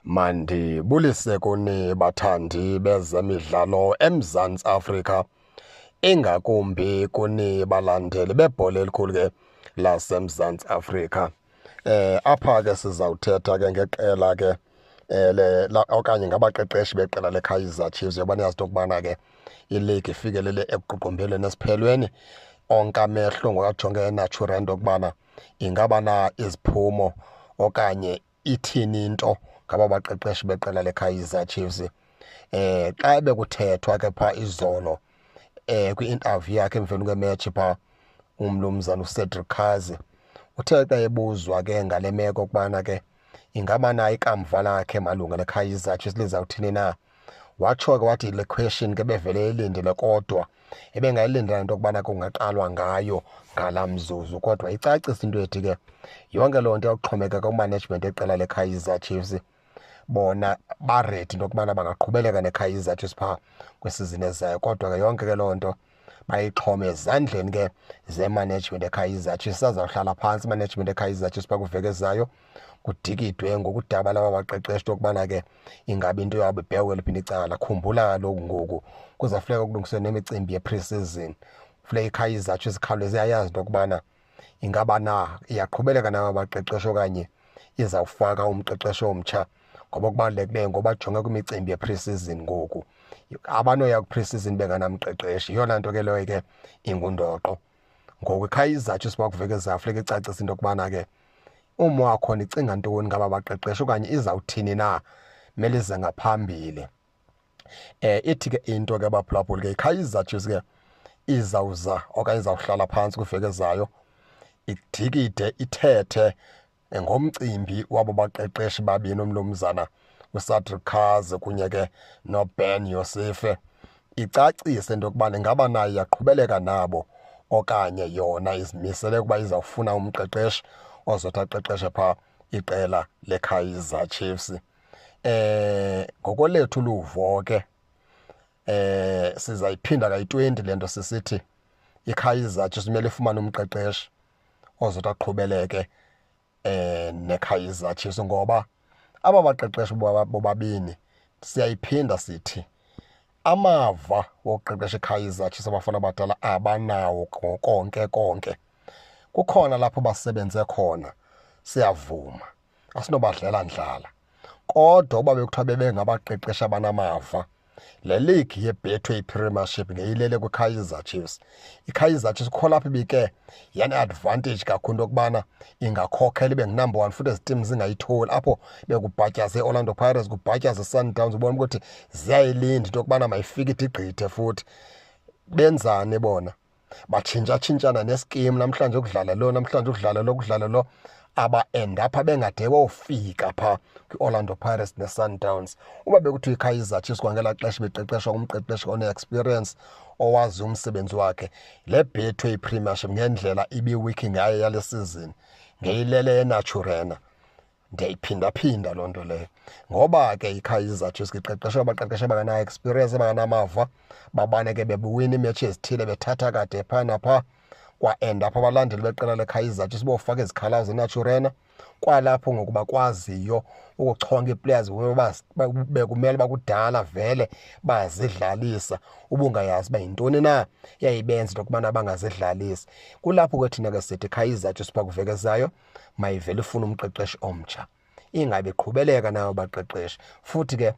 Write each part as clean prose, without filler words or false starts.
Mandibulise kuni bathandi bezemidlalo eMzantsi Afrika, ingakumbi kuni balandeli bebhola elikhulu ke laseMzantsi Afrika. Apha ke sizawuthetha ke ngeqela ke le okanye ngabaqeqeshi beqela leKaizer Chiefs. Yoba niyazi into yokubana ke iligi ifikelele ekuququmbeleni esiphelweni, onke amehlo ngokajonge eNaturena into yokubana ingaba na iziphumo okanye ithini into ngaba baqeqeshi beqela leKaizer Chiefs. Xa bekuthethwa ke pha izolo kwi-interview yakhe emveni kwematch pha, umnumzana uCedric Kaze uthe xa ebuzwa ke ngale meko kubana ke ingaba na ikamva lakhe malunga neKaizer Chiefs lizawuthini na, watsho ke wathi le question ke bevele elindele, kodwa ebengayilindela into yokubana kungaqalwa ngayo ngala mzuzu. Kodwa icacisa into ethi ke yonke loo nto iyakuxhomekeka kumanagement eqela leKaizer Chiefs. Bona baready into yokubana bangaqhubeleka neKaizer Chiefs phaa kwisizini ezayo, kodwa ke yonke ke loo nto bayixhome ezandleni ke zemanagement eKaizer Chiefs. Sazawuhlala phantsi imanagement eKaizer Chiefs phaa kwiveki ezayo, kudikidwe ngokudaba laba baqeqeshi into yokubana ke ingabi into yabo ibhekwe kweliphi icala. Khumbula kaloku ngoku kuzafuneka kulungiswe nemicimbi ye-pre-season. Funeka iKaizer Chiefs ikhawuleze yayazi into yokubana ingaba na iyaqhubeleka naba baqeqeshi okanye izawufaka umqeqeshi omtsha, ngoba okubalulekileyo ngoba bajonge kwimicimbi ye-pre-season ngoku. Abanoya ku-pre-season benganamqeqeshi, yeyona nto ke leyo ke ingundoqo. Ngoku iKaizer Chiefs kwiveki ezayo funeka icacise into yokubana ke umo wakhona icinga ntoni ngaba baqeqeshi okanye izawuthini na, mele ize ngaphambili. Ithi ke into ke baphulaphuli ke iKaizer Chiefs ke izawuza okanye izawuhlala phantsi kwiveki ezayo idikide ithethe ngomcimbi wabo baqeqeshi babini, umnumzana uCedric Kaze kunye ke noBen Youssef, icacise into yokubana ingaba nayo iyaqhubeleka nabo okanye yona izimisele ukuba izawufuna umqeqeshi ozothi aqeqeshe phaa iqela leKaizer Chiefs. Ngokolethu luvo ke sizayiphinda kayi-20 le nto sisithi iKaizer Chiefs kumele ifumane umqeqeshi ozothi aqhubeleke neKaizer Chiefs, ngoba aba baqeqeshi bobabini, siyayiphinda sithi, amava wokuqeqesha iKaizer Chiefs abafana abadala abanawo konke konke. Kukhona lapho basebenze khona, siyavuma, asinobadlela ndlala, kodwa uba bekuthiwa bebengabaqeqeshi abanamava, le league yeBetway Premiership ngeyilele kwiKaizer Chiefs. IKaizer Chiefs kukho lapho ibike yane-advantage kakhulu into yokubana ingakhokhela ibe ngunumber one, futhi ezi team zingayitholi. Apho bekubhatyaze i-Orlando Pirates, kubhatyaze i-Sundowns, ubona ukuthi ziyayilinda into yokubana mayifike ithi igqithe. Futhi benzani bona? Batshintshatshintshana neskimu, namhlanje ukudlala lo, namhlanje ukudlala lo, kudlala lo, aba-end apha bengade bofika phaa kwi-Orlando Pirates ne-Sundowns. Uba bekuthiwa iKaizer Chiefs kwangelaa xesha beqeqeshwa ngumqeqeshi one-experience owazi umsebenzi wakhe, le Betway Premiership ngendlela ibiwiki ngayo yale season ngeyilele eNaturena. Ndiyayiphindaphinda loo nto leyo, ngoba ke iKaizer Chiefs iqeqeshwe abaqeqeshi abanganayo experience, abanganamava, babane ke bebuwina iimetshi ezithile, bethatha kade phaa naphaa, kwa-end apha abalandeli beqela leKaizer Chiefs bofaka izikhalazo eNaturena. Kwalapho ngoku bakwaziyo ukuchonga ii-players bekumele uba kudala vele bazidlalisa, ubungayazi uba yintoni na yayibenza into yokubana bangazidlalisi. Kulapho ke thina ke sithi iKaizer Chiefs phaa kwiveki ezayo mayivele ifune umqeqeshi omtsha, ingabe iqhubeleka nayo baqeqeshi, futhi ke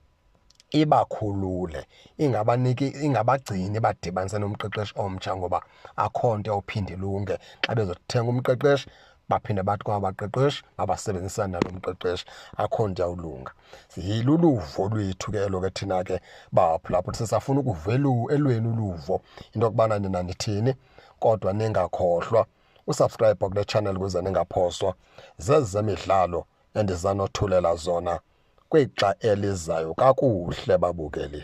ibakhulule, ingabaniki, ingabagcini badibanise nomqeqeshi omtsha, ngoba akho nto yawuphinda ilunge xa bezothenga umqeqeshi baphinde bathi kwaba baqeqeshi mabasebenzisane nalo mqeqeshi. Akho nto yawulunga. Luluvo lwethu ke elo ke thina ke baphulaphula, sisafuna ukuva elwenu uluvo into yokubana nina nithini, kodwa ningakhohlwa usubscribe kule channel ukuze ningaphoswa zezemidlalo endizanothulela zona kwixa elizayo. Kakuhle babukeli.